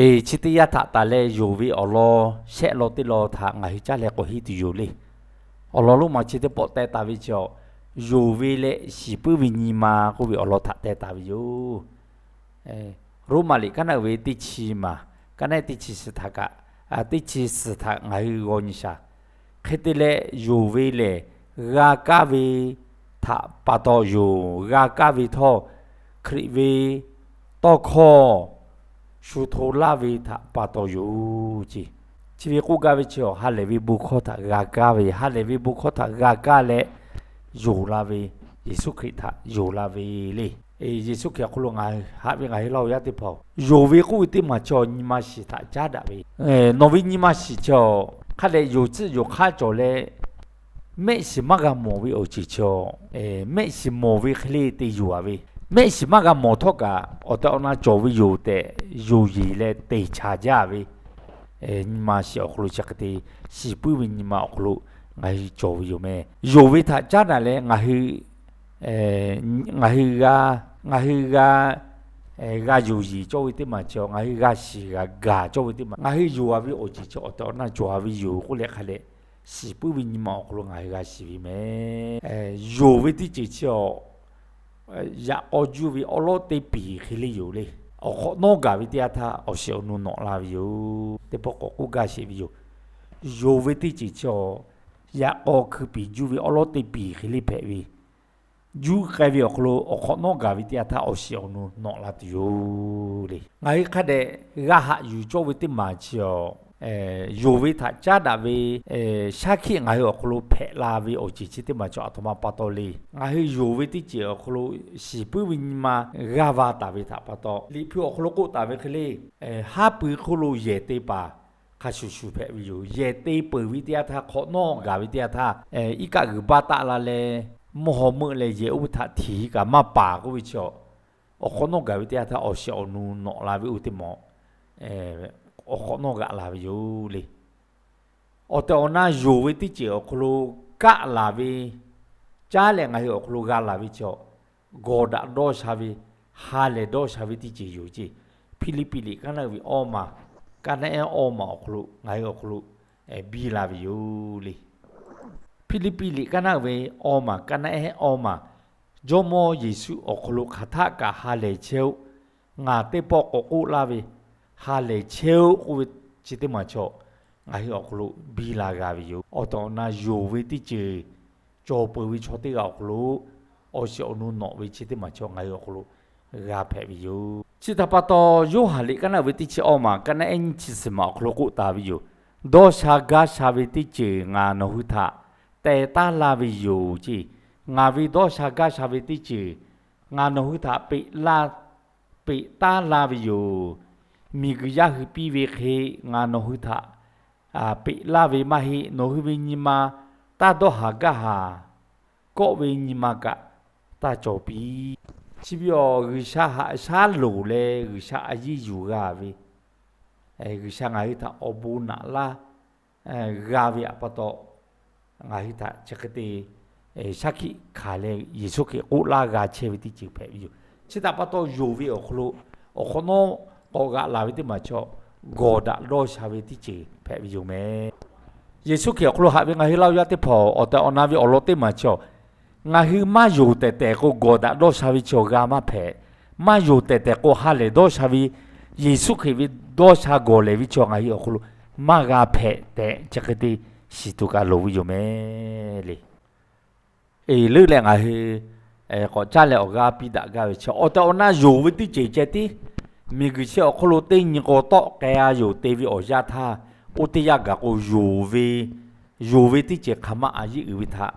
Chi teˇ yanˇ htaꞈ taˍ leh yonˍ ve awˬ lawn shehˆ lawn teˇ lawn htaꞈ ngaˬ hui caˉ leh k'awꞈ henˇ tuˬ yoˬ le. Awˬ lawn lonˉ ma chi teˇ pawˆ teh taˍ ve chi, yonˍ ve leh shiˍ puiˉ ve nyi ma k'oˆ ve awˬ lawn htaꞈ teh taˍ ve yoˬ. Roˉmaꞈ liꞈ kaˉ naˆ uiˍ ve teˇ chi maˬ, kaˉ naˆ teˇ chi suhˍ htaꞈ kaꞈ, teˇ chi suhˍ htaꞈ ngaˬ hui g'aw nyi shaˍ. Hk'e te leh yonˍ ve lehˬ, g'a kaˇ ve htaꞈ pa taw yoˬ. G'a kaˇ ve htawˇ, Hkriꞈ ve tawˇ hkawˇ shu hto laˇ ve htaꞈ pa taw yoˬ ce. Chi ve k'oˆ gaˇ ve chi, ha lehˬ ve bon hkawˇ htaꞈ g'a kaˇ ve, ha lehˬ ve bon hkawˇ htaꞈ g'a kaˇ leh yonˍ la ve, Yeˍsuˆ Hkriꞈ htaꞈ yonˍ la ve le. Yeˍsuˆ Hkriꞈ awˬ hk'aw lo haꞈ ve ngaˬ hui laˇ yaˇ teˇ hpaˍ-oˬ, yonˍ ve k'oˆ ve teˇ maˬ chi nyi ma shiˍ htaꞈ caˉ daꞈ ve. Nawˬ ve nyi ma shiˍ chi hk'a dehꞈ yonˍ tcuhˆ yonˍ hk'aˇ cawˬ leh, mehˆ shiˍ maˇ g'a mawˬ ve awˬ ceuˬ chi, mehˆ shiˍ mawˬ ve hk'e le te yonˍ-a ve, mehˆ shiˍ maˇ g'a mawˬ htawˇ kaꞈ awˬ tehˬ awˬ na cawˬ ve yoˬ tehꞈ yonˍ yeˬ leh te chaˍ jaˇ ve, nyi ma shiˍ awˬ hk'aw lo chi hk'e te shiˍ puiˉ ve nyi ma awˬ hk'aw lo ngaˬ hui cawˬ ve yoˬ meh. Yonˍ ve htaꞈ caˉ daꞈ leh ngaˬ hui ngaˬ hui g'a, ngaˬ hui g'a, g'a yonˍ yeˬ cawˇ ve teˇ maˬ chi, ngaˬ hui g'a shiˍ g'a gaˬ cawˇ ve teˇ maˬ, ngaˬ hui yonˍ-a ve awˬ ceuˬ chi awˬ tehˬ awˬ na cawˬ-a ve yoˬ k'oˆ leh hk'a dehꞈ shiˍ puiˉ ve nyi ma awˬ hk'aw lo ngaˬ hui g'a shiˍ ve meh. Yonˍ ve teˇ ceuˬ chi awˬ, yaꞈ k'aw juˇ ve awˉ lawˉ teˇ piˍ hk'e le yoˬ le. Awˬ hk'awꞈ nawˉ gaˬ ve teˇ yanˇ htaˇ awˬ shiˍ awˬ nu nawꞈ la ve yoˬ. Teˇ pawˆ k'awꞈ k'oˆ gaˇ sheˍ ve yoˬ. Yonˍ ve teˇ ceuˬ chi awˬ, yaꞈ k'aw hkui piˍ juˇ ve awˉ lawˉ teˇ piˍ hk'e le hpehꞈ ve, juˇ k'ai ve awˬ hk'aw lo awˬ hk'awꞈ nawˉ gaˬ ve teˇ yanˇ htaˇ awˬ shiˍ awˬ nu nawꞈ la tuˬ yoˬ le. Ngaˬ hui hk'a dehꞈ g'a haꞈ yuˬ cawˇ ve teˇ maˬ chi awˬ, yonˍ ve htaꞈ caˉ daꞈ ve shaˉ hkiˆ ngaˬ hui awˬ hk'aw lo hpehꞈ la ve awˬ ceuˬ chi teˇ maˬ chi aˬ htoꞈ ma pa taw le. Ngaˬ hui yonˍ ve teˇ ceuˬ awˬ hk'aw lo shiˍ puiˉ ve nyi ma g'aˇ va taˍ ve htaꞈ pa taw, Liꞈ hpu awˬ hk'aw lo k'oˆ taˍ ve hk'e le, haˉ pui hk'oˆ lo yehˬ te paˍ hk'a shuˍ shuˍ hpehꞈ ve yoˬ. Yehˬ te peuˬ ve teˇ yanˇ htaˇ, hk'awꞈ nawˉ gaˬ ve teˇ yanˇ htaˇ, iˉ kaˆ g'uiˬ baˆ taˆ la leh, mvuhˇ haw meuˆ leh yehˬ oˇ ve htaꞈ htiꞈ hi kaꞈ maˇ paˍ k'oˆ ve chi awˬ, awˬ hk'awꞈ nawˉ gaˬ ve teˇ yanˇ htaˇ awˬ shiˍ awˬ nu nawꞈ la ve oˇ teˇ maˬ awˬ hk'awꞈ nawˉ g'aꞈ la ve yoˬ le. Awˬ tehˬ awˬ na yonˍ ve teˇ ceuˬ awˬ hk'aw lo kaˆ laˬ ve, caˉ leh ngaˬ hui awˬ hk'aw lo g'a laˬ ve chi awˬ, gawˬ daꞈ dawˇ sha ve, ha lehˬ dawˇ sha ve teˇ ceuˬ yoˬ ce. Hpiˇliˇpiˆ liꞈ kaˉ naˆ uiˍ ve awˇ maˬ, kaˉ naˆ ehˉ awˇ maˬ awˬ hk'aw lo ngaˬ hui awˬ hk'aw lo biˇ la ve yoˬ le. Hpiˇliˇpiˆ liꞈ kaˉ naˆ uiˍ ve awˇ maˬ, kaˉ naˆ ehˉ awˇ maˬ, Jawˇmawˇ Yeˍsuˆ awˬ hk'aw lo hk'aˬ htaˆ kaꞈ ha lehˬ chehˇ-oˆ. Ngaˬ teˇ pawˆ k'awꞈ k'oˆ laˇ ve, ha lehˬ chehˇ-oˆ k'oˆ ve chi teˇ maˬ chi awˬ, ngaˬ hui awˬ hk'aw lo biˇ la g'a ve yoˬ. Awˬ tehˬ awˬ na yonˍ ve teˇ ceuˬ cawˬ peuˬ ve chaw teˇ g'aˇ awˬ hk'aw lo awˬ shiˍ awˬ nu nawꞈ ve chi teˇ maˬ chi ngaˬ hui awˬ hk'aw lo g'a hpehꞈ ve yoˬ. Chi htaꞈ pa taw, Yoˇhanˬ liꞈ kaˉ naˆ uiˍ ve teˇ chi awˇ maˬ, kaˉ naˆ ehˉ nyiˇ chi suhˍ maˬ awˬ hk'aw lo k'oˆ taˍ ve yoˬ. Dawˇ sha gaˇ sha ve teˇ ceuˬ ngaˬ nawˬ hui htaꞈ teh taˉ laˇ ve yoˬ ce. Ngaˬ ve dawˇ sha gaˇ sha ve teˇ ceuˬ ngaˬ nawˬ hui htaꞈ peꞈ laˇ, peꞈ taˉ laˇ ve yoˬ. Miˬguiˬ yaˇ hui piˇ ve hk'e ngaˬ nawˬ hui htaꞈ peꞈ laˇ ve maˇ heˆ. Nawˬ hui ve nyi ma taˇ dawˇ haˍ gaˇ haˍ. Kawˆ ve nyi ma kaꞈ taˇ cawˬ piˇ. Chi ve awˬ G'uiˬsha haꞈ shaˉ loˍ leh G'uiˬsha a yiˇ yuˬ g'a ve, G'uiˬsha ngaˬ hui htaꞈ awˬ bon naꞈ laˇ g'a ve htaꞈ pa taw, ngaˬ hui htaꞈ chi hk'e te shaˉ hkiˆ hkanˍ leh Yeˍsuˆ Hkriꞈ k'oˆ laˇ g'a chehˇ ve teˇ ceuˬ hpehꞈ ve yoˬ. Chi htaꞈ pa taw, yonˍ ve awˬ hk'aw lo awˬ hk'awꞈ nawˉ k'awꞈ g'aꞈ laˬ ve teˇ maˬ chaw gawˬ daꞈ dawˇ sha ve teˇ ceuˬ hpehꞈ ve yoˬ meh. Yeˍsuˆ Hkriꞈ awˬ hk'aw lo haꞈ ve ngaˬ hui laˇ yaˇ teˇ hpaˍ, awˬ tehˬ awˬ na ve awˬ lawn teˇ maˬ chaw, ngaˬ hui maˇ yonˍ tehˬ tehˬ k'o, gawˬ daꞈ dawˇ sha ve chaw g'a maˇ hpehꞈ. Maˇ yonˍ tehˬ tehˬ k'o, ha lehˬ dawˇ sha ve, Yeˍsuˆ Hkriꞈ ve dawˇ sha gawˬ lehˬ ve chaw ngaˬ hui awˬ hk'aw lo maˇ g'a hpehꞈ tehꞈ, chi hk'e te shiˍ tuˬ kaꞈ loˍ ve yoˬ meh le. Eˬ, leuˉ leh ngaˬ hui k'awꞈ caˇ leh awˬ g'aˇ piˇ daꞈ gaˇ ve chi, awˬ tehˬ awˬ na yonˍ ve teˇ ceuˬ ceh tiˉ, miˬguiˬ chi awˬ hk'aw lo teˇ nyi k'aw tawˆ k'ai-a yoˬ te ve awˬ yanˇ htaˇ, oˇ teˇ yanˇ gaˬ k'o, yonˍ ve, yonˍ ve teˇ ceuˬ hk'aˬ ma a yeˇ uiˍ ve htaꞈ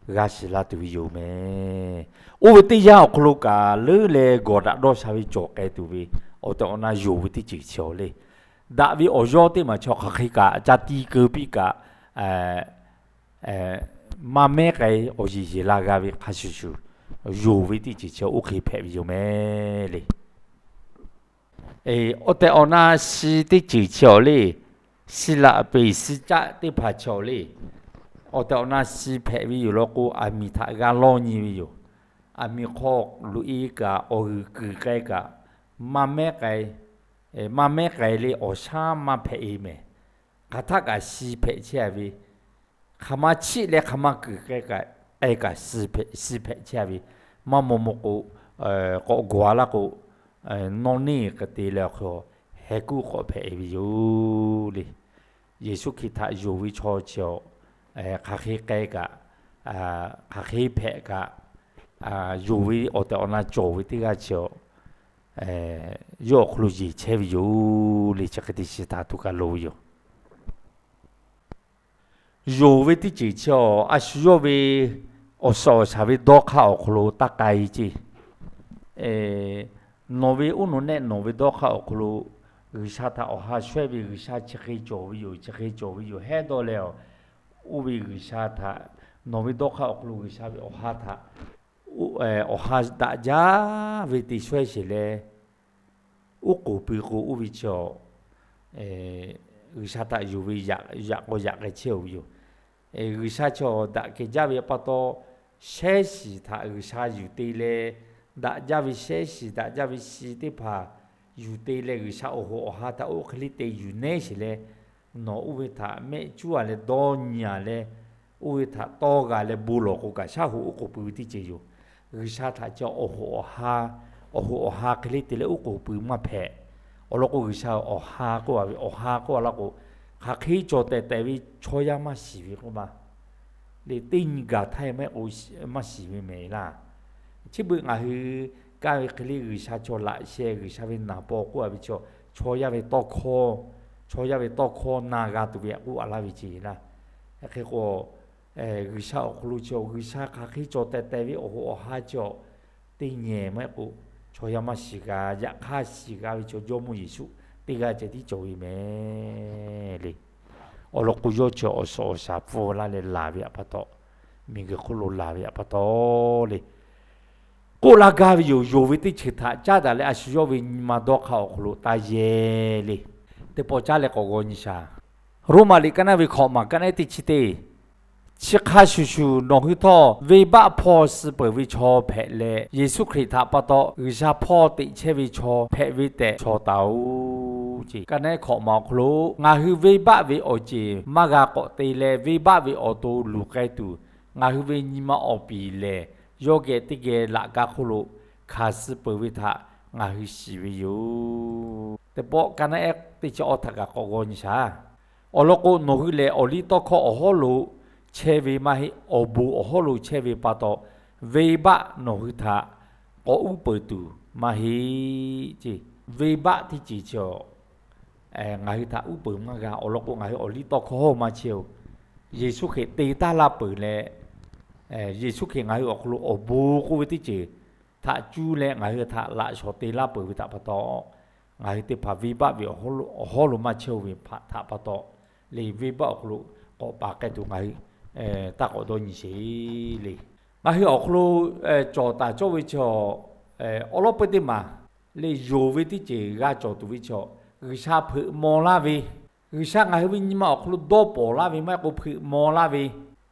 g'a shiˍ la tuˬ ve yoˬ meh. Oˇ ve teˇ yanˇ awˬ hk'aw lo kaꞈ leuˉ leh gawˬ daꞈ dawˇ sha ve cawˬ k'ai tuˬ ve, awˬ tehˬ awˬ na yonˍ ve teˇ ceuˬ chi awˬ le. Daꞈ ve awˬ yawˇ teˇ maˬ chaw hk'aˬ hk'e kaꞈ ca ti keu piˇ kaꞈ, maˇ mehˉ k'ai awˬ yeˬ yeˬ la g'a ve hk'a shuˍ shuˍ, yonˍ ve teˇ ceuˬ chi oˇ hk'e hpehꞈ ve yoˬ meh le. Awˬ tehˬ awˬ na shi teˇ ceuˬ chi awˬ le, shi laꞈ peˍ shi caˆ teˇ hpaˍ chi awˬ le, awˬ tehˬ awˬ na shi hpehꞈ ve yoˬ law k'o, aˬ miˍ htaꞈ g'a lawˇ nyi ve yoˬ. Aˬ miˍ hk'aw loꞈ-e kaꞈ, awˬ g'uiˬ kuiˬ k'ai kaꞈ, maˇ mehˉ k'ai maˇ mehˉ k'ai le awˬ shaˉ maˇ hpehꞈ e mehˍ. Hk'aˬ htaˆ kaꞈ shi hpehꞈ chehˇ a ve, hk'aˬ ma chiˆ leh hk'aˬ ma kuiˬ k'ai kaꞈ, k'ai kaꞈ shi hpehꞈ chehˇ a ve, maˇ maw maw k'o, k'awꞈ gawˬ a laˇ k'o, nawˇ neˇ k'ai te leh awˬ hk'aw heh kuˉ k'awꞈ hpehꞈ e ve yoˬ le. Yeˍsuˆ Hkriꞈ htaꞈ yonˍ ve chaw chi awˬ, hk'aˬ hk'e k'ai kaꞈ, hk'aˬ hk'e hpehꞈ kaꞈ, yonˍ ve awˬ tehˬ awˬ na cawˬ ve teˇ g'aˇ chi awˬ, yawˇ awˬ hk'aw lo yeˬ chehˇ ve yoˬ le. Chi hk'e te shiˍ htaꞈ tuˬ kaꞈ loˍ ve yoˬ. Yonˍ ve teˇ ceuˬ chi awˬ a shu yawˇ ve awˬ suhˍ awˬ shaˍ ve dawˇ hk'aˇ awˬ hk'aw lo taˇ k'ai ceˇ. Nawˬ ve oˇ nawˬ nehˆ nawˬ ve dawˇ hk'aˇ awˬ hk'aw lo G'uiˬsha htaꞈ awˬ ha shawehˇ ve G'uiˬsha chi hk'e cawˬ ve yoˬ, chi hk'e cawˬ ve yoˬ hehˉ dawˇ leh a, oˇ ve G'uiˬsha htaꞈ, nawˬ ve dawˇ hk'aˇ awˬ hk'aw lo G'uiˬsha ve awˬ ha htaꞈ, awˬ ha daꞈ jaˇ ve te shawehˇ sheˍ leh, oˉ k'oˍ pui k'o oˇ ve chi awˬ, G'uiˬsha htaꞈ yonˍ ve yaꞈ k'aw yaꞈ k'ai chehˇ-oˬ ve yoˬ. G'uiˬsha chi awˬ daꞈ kehˬ jaˇ ve pa taw, shehˉ shiˍ htaꞈ G'uiˬsha yuˬ te leh, daꞈ jaˇ ve shehˉ shiˍ daꞈ jaˇ ve shi teˇ hpaˍ yuˬ te leh G'uiˬsha awˬ hoꞈ awˬ ha htaꞈ oˇ hk'e le te yuˬ nehˉ sheˍ leh, nawˬ oˇ ve htaꞈ mehˆ cuˉ a leh dawˇ nyi a leh, oˇ ve htaꞈ tawˇ g'a leh bon lawˬ k'o kaꞈ shaˉ hoꞈ oˉ k'oˍ pui ve teˇ ceuˬ yoˬ. G'uiˬsha htaꞈ chi awˬ hoꞈ awˬ ha, awˬ hoꞈ awˬ ha hk'e le te leh oˉ k'oˍ pui maˇ hpehꞈ. Awˬ lawn k'o G'uiˬsha awˬ ha k'oˆ a ve, awˬ ha k'oˆ a laˇ k'o, hk'aˬ hk'e cawˬ tehˬ tehˬ ve chaw yaˇ maˇ shiˍ ve k'oˆ ma le, teˇ nyi gaˬ htaˇ maˇ heˆ k'o maˇ shiˍ ve mehˍ laˇ. Chi beuꞈ ngaˬ hui kaˇ ve hk'e le G'uiˬsha chaw laꞈ sheh G'uiˬsha ve naˍ paw k'oˆ a ve chaw, chaw yaˇ ve tawˇ hkawˇ, chaw yaˇ ve tawˇ hkawˇ na g'a tuˬ ve k'oˆ a laˇ ve ce laˇ. Hk'e k'o, G'uiˬsha awˬ hk'aw lo chi awˬ G'uiˬsha hk'aˬ hk'e cawˬ tehˬ tehˬ ve awˬ hoꞈ awˬ ha chi awˬ teˇ nyi maˇ heˆ k'o, chaw yaˇ maˇ shiˍ g'a. Yaꞈ hk'aˇ shiˍ g'a ve chaw Jawˇmawˇ Yeˍsuˆ teˇ g'aˇ ceh tiˉ cawˬ ve mehˍ le. Awˬ lawn k'o yawˇ chi awˬ suhˍ awˬ shaˍ pfuhˇ laˇ leh laˬ ve pa taw, miˬguiˬ hk'oˆ lo laˬ ve pa taw le. K'oˆ laˇ gaˇ ve yoˬ. Yonˍ ve teˇ ceuˬ htaꞈ caˉ daꞈ leh a shu yawˇ ve nyi ma dawˇ hk'aˇ awˬ hk'aw lo taˇ yehˇ le. Teˇ pawˆ caˉ leh k'awꞈ g'aw nyi shaˍ. Roˉmaꞈ liꞈ ka naˆ ve hkawꞈ maˬ ka naˆ teˇ chi teˇ, chi hk'a shuˍ shuˍ nawˬ hui htawˇ venˇbaˆ hpawˇ suh peuˬ ve chaw hpehꞈ leh, Yeˍsuˆ Hkriꞈ htaꞈ pa taw G'uiˬsha hpawˇ teꞈ chehˇ ve chaw hpehꞈ ve tehꞈ chaw taˍ-oˬ ce. Ka naˆ hkawꞈ maˬ awˬ hk'aw lo ngaˬ hui venˇbaˆ ve awˬ ceˬ maˇ g'a k'awꞈ te leh, venˇbaˆ ve awˬ to luˬ k'ai tuˬ, ngaˬ hui ve nyi ma awˬ piˍ lehˬ, yawˇ geh teˇ geh laꞈ ka hk'oˆ lo hkanˍ suh peuˬ ve htaꞈ ngaˬ hui shiˍ ve yoˬ. Teˇ pawˆ ka naˆ ehˉ teˇ chi awˬ htaꞈ kaꞈ k'awꞈ g'aw nyi shaˍ. Awˬ lawn k'o, nawˬ hui lehˬ awˬliˇtawˇhkawˇ awˬ hawˉ lo chehˇ ve maˇ heˆ, awˬ bon awˬ hawˉ lo chehˇ ve pa taw, venˇbaˆ nawˬ hui htaꞈ k'awꞈ uˉ peunˍ tuˬ maˇ heˆ ce. Venˇbaˆ teˇ ceuˬ chi awˬ ngaˬ hui htaꞈ uˉ peunˍ maˇ g'a. Awˬ lawn k'o, ngaˬ hui awˬliˇtawˇhkawˇ hawˉ maˇ chehˇ-oˬ. Yeˍsuˆ Hkriꞈ te taˍ laˇ peuˬ leh, Yeˍsuˆ Hkriꞈ ngaˬ hui awˬ hk'aw lo awˬ bon k'oˆ ve teˇ ceuˬ htaꞈ cuˇ leh ngaˬ hui htaꞈ laꞈ shawnˍ te laˇ peuˬ ve htaꞈ pa taw, ngaˬ hui teˇ hpaˍ venˇbaˆ ve awˬ hawˉ lo maˇ chehˇ-oˬ ve htaꞈ pa taw, le venˇbaˆ awˬ hk'aw lo k'awꞈ paˍ k'ai tuˬ ngaˬ hui taˇ k'awꞈ dawˇ nyi sheˍ le. Ngaˬ hui awˬ hk'aw lo cawˬ taˍ cawˇ ve chaw, awˉ lawˉ peu teˇ maˬ le, yonˍ ve teˇ ceuˬ g'a cawˬ tuˬ ve chaw, G'uiˬsha hpeuꞈ maw laˇ ve, G'uiˬsha ngaˬ hui ve nyi ma awˬ hk'aw lo dawˇ pawˍ laˇ ve maˇ heˆ k'o hpeuꞈ maw laˇ ve,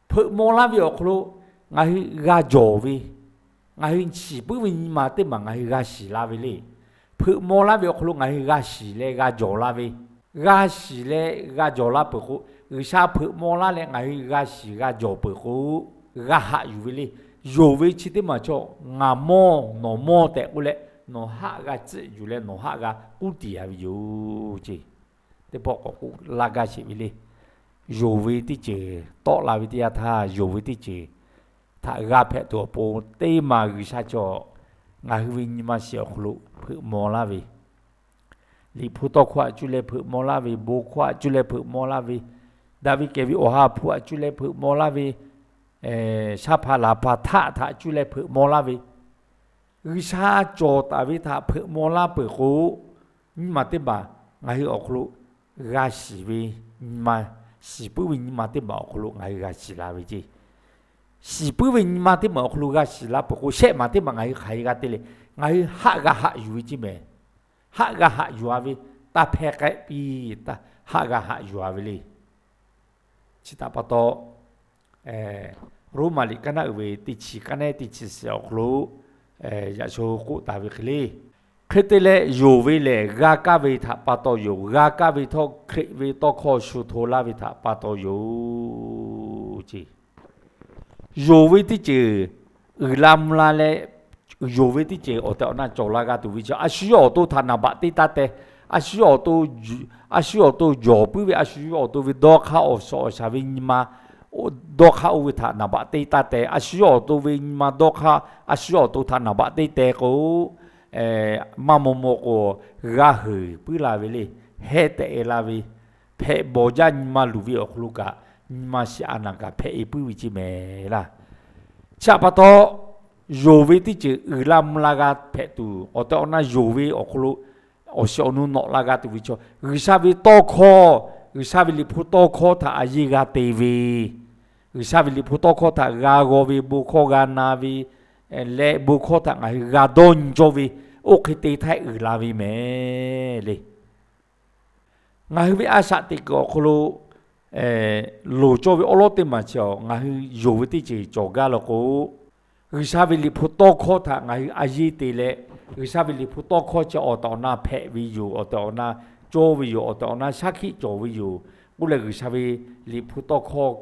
hpeuꞈ maw laˇ ve awˬ hk'aw lo ngaˬ hui g'a jawˬ ve, ngaˬ hui shiˍ puiˉ ve nyi ma teˇ maˬ ngaˬ hui g'a shiˍ la ve le. Hpeuꞈ maw laˇ ve awˬ hk'aw lo ngaˬ hui g'a shiˍ leh g'a jawˬ la ve, g'a shiˍ leh g'a jawˬ la peuˬ k'o, G'uiˬsha hpeuꞈ maw laˇ leh ngaˬ hui g'a shiˍ g'a jawˬ peuˬ k'o, g'a haꞈ yuˬ ve le. Yonˍ ve chi teˇ maˬ chaw ngaˬ mawˇ nawˬ mawˇ tehꞈ k'oˆ leh, nawˬ haˆ g'a tcuhˆ yuˬ leh nawˬ haˆ g'a k'uˉ tiˍ a ve yoˬ ce. Teˇ pawˆ k'awꞈ k'oˆ laˇ gaˇ sheˍ ve le. Yonˍ ve teˇ ceuˬ tawˆ la ve teˇ yanˇ htaˇ, yonˍ ve teˇ ceuˬ htaꞈ g'a hpehꞈ tuˬ awˬ pon teˇ maˬ G'uiˬsha chaw ngaˬ hui ve nyi ma shiˍ awˬ hk'aw lo hpeuꞈ maw laˇ ve, Liꞈ hpu tawˇ hkawˇ htaꞈ cuˇ leh hpeuꞈ maw laˇ ve, bon hkawˇ htaꞈ cuˇ leh hpeuꞈ maw laˇ ve, daꞈ ve kehˬ ve awˬ ha hpu htaꞈ cuˇ leh hpeuꞈ maw laˇ ve, shaˉ hpaˇ laˬ hpaˇ htaˆ htaꞈ cuˇ leh hpeuꞈ maw laˇ ve, G'uiˬsha cawˬ taˍ ve htaꞈ hpeuꞈ maw laˇ peuˬ k'o, nyiˇ maˬ teˇ maˬ ngaˬ hui awˬ hk'aw lo g'a shiˍ ve nyi ma, shiˍ puiˉ ve nyi ma teˇ maˬ awˬ hk'aw lo ngaˬ hui g'a shiˍ la ve ce. Shiˍ puiˉ ve nyi ma teˇ maˬ awˬ hk'aw lo g'a shiˍ la peuˬ k'o, shehˆ maˬ teˇ maˬ ngaˬ hui hk'aˬ hk'e g'a te le. Ngaˬ hui haˆ g'a haꞈ yuˬ ve ce mehˍ. Haˆ g'a haꞈ yuˬ a ve, taˇ hpehˇ k'ai piˇ, haˆ g'a haꞈ yuˬ a ve le. Chi htaꞈ pa taw, Roˉmaꞈ liꞈ ka naˆ uiˍ ve teˇ chi, ka naˆ teˇ chi suhˍ awˬ hk'aw lo yaꞈ sho k'oˆ taˍ ve hk'e le, Hk'e te leh, yonˍ ve lehˬ g'a kaˇ ve htaꞈ pa taw yoˬ. G'a kaˇ ve htawˇ, Hkriꞈ ve tawˇ hkawˇ shu hto laˇ ve htaꞈ pa taw yoˬ ce. Yonˍ ve teˇ ceuˬ uiˍ la mvuh la leh, yonˍ ve teˇ ceuˬ awˬ tehˬ awˬ na cawˬ la g'a tuˬ ve chi, a shu yawˇ awˬ to htaꞈ naˍ baꞈ teˇ taˇ teh, a shu yawˇ awˬ to, a shu yawˇ awˬ to jawˬ puiˉ ve, a shu yawˇ awˬ to ve dawˇ hk'aˇ awˬ shawˍ awˬ shaˍ ve nyi ma dawˇ hk'aˇ oˇ ve htaꞈ naˍ baꞈ teˇ taˇ teh, a shu yawˇ awˬ to ve nyi ma dawˇ hk'aˇ, a shu yawˇ awˬ to htaꞈ naˍ baꞈ teˇ teh k'o, maˇ maw maw k'o, g'a heuˬ puiˉ la ve le, heh tehꞈ e la ve, hpehꞈ bawˬ jaˇ nyi ma luˬ ve awˬ hk'aw lo kaꞈ, nyi ma shiˍ a naˍ kaꞈ hpehꞈ e puiˉ ve ce mehˍ laˇ. Chi htaꞈ pa taw, yonˍ ve teˇ ceuˬ uiˍ la mvuh la g'a hpehꞈ tuˬ, awˬ tehˬ awˬ na yonˍ ve awˬ hk'aw lo awˬ shiˍ awˬ nu nawꞈ la g'a tuˬ ve chaw, G'uiˬsha ve tawˇ hkawˇ, G'uiˬsha ve Liꞈ hpu tawˇ hkawˇ htaꞈ a yeˇ g'a te ve, G'uiˬsha ve Liꞈ hpu tawˇ hkawˇ htaꞈ g'a g'aw ve, bon hkawˇ g'a na ve, leh bon hkawˇ htaꞈ ngaˬ hui g'a dawˇ nyi cawˇ ve, oˇ hk'e te htaˇ uiˍ la ve mehˍ le. Ngaˬ hui ve a shaꞈ teꞈ kuiˬ awˬ hk'aw lo loˍ cawˇ ve awˉ lawˉ teˇ maˬ chi, ngaˬ hui yonˍ ve teˇ ceuˬ cawˬ gaˇ law k'o, G'uiˬsha ve Liꞈ hpu tawˇ hkawˇ htaꞈ ngaˬ hui a yeˇ te leh, G'uiˬsha ve Liꞈ hpu tawˇ hkawˇ chi awˬ tehˬ awˬ na hpehꞈ ve yoˬ, awˬ tehˬ awˬ na cawˇ ve yoˬ, awˬ tehˬ awˬ na shaˉ hkiˆ cawˬ ve yoˬ k'oˆ leh, G'uiˬsha ve Liꞈ hpu tawˇ hkawˇ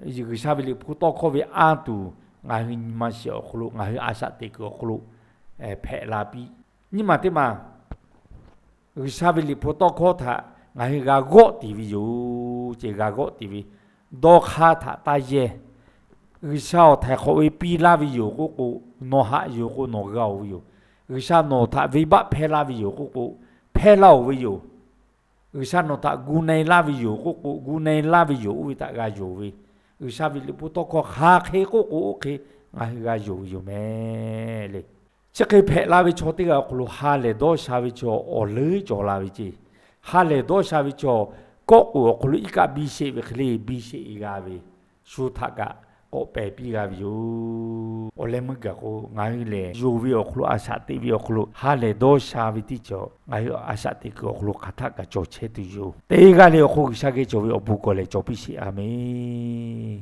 G'uiˬsha ve Liꞈ hpu tawˇ hkawˇ ve anˇ tuˬ ngaˬ hui nyi ma shiˍ awˬ hk'aw lo, ngaˬ hui a shaꞈ teꞈ kuiˬ awˬ hk'aw lo hpehꞈ la piˇ. Nyiˇ maˬ teˇ maˬ, G'uiˬsha ve Liꞈ hpu tawˇ hkawˇ htaꞈ ngaˬ hui g'a g'awˆ tiˍ ve yoˬ ce. G'a g'awˆ tiˍ ve, dawˇ hk'aˇ htaꞈ taˇ yehˇ. G'uiˬsha awˬ htaiˍ hk'awꞈ ve piˇ laˇ ve yoˬ k'oˆ k'o, nawˬ haꞈ yoˬ k'o nawˬ g'a-oˬ ve yoˬ. G'uiˬsha nawˬ htaꞈ venˇbaˆ hpehˇ laˇ ve yoˬ k'oˆ k'o, hpehˇ laˇ-oˬ ve yoˬ. G'uiˬsha nawˬ htaꞈ gu na-e laˇ ve yoˬ k'oˆ k'o, gu na-e laˇ ve yoˬ. Oˇ ve htaꞈ g'a yonˍ ve, G'uiˬsha ve Liꞈ hpu tawˇ hkawˇ hk'aˬ hk'e k'oˆ k'o, oˇ hk'e ngaˬ hui g'a yonˍ ve yoˬ mehˍ le. Chi hk'e hpehꞈ la ve chaw teˇ g'aˇ awˬ hk'aw lo ha lehˬ dawˇ sha ve chaw awˬ leuˉ cawˬ la ve ce. Ha lehˬ dawˇ sha ve chaw, kawˆ k'oˍ awˬ hk'aw lo iˉ kaˆ biˇ sheˆ ve hk'e le biˇ sheˆ g'a ve, shu htaꞈ kaꞈ k'awꞈ pehˬ piˇ g'a ve yoˬ. Awˬ leh meuˇ gaˬ k'o, ngaˬ hui lehˬ yonˍ ve awˬ hk'aw lo, a shaꞈ teꞈ ve awˬ hk'aw lo ha lehˬ dawˇ sha ve teˇ ceuˬ ngaˬ hui a shaꞈ teꞈ kuiˬ awˬ hk'aw lo hk'aˬ htaˆ kaꞈ cawˬ chehˇ tuˬ yoˬ. Teˇ g'aˇ le awˬ hk'aw G'uiˬsha geh cawˬ ve awˬ bon kawˬ lehˬ cawˬ piˇ sheˍ. A menˬ.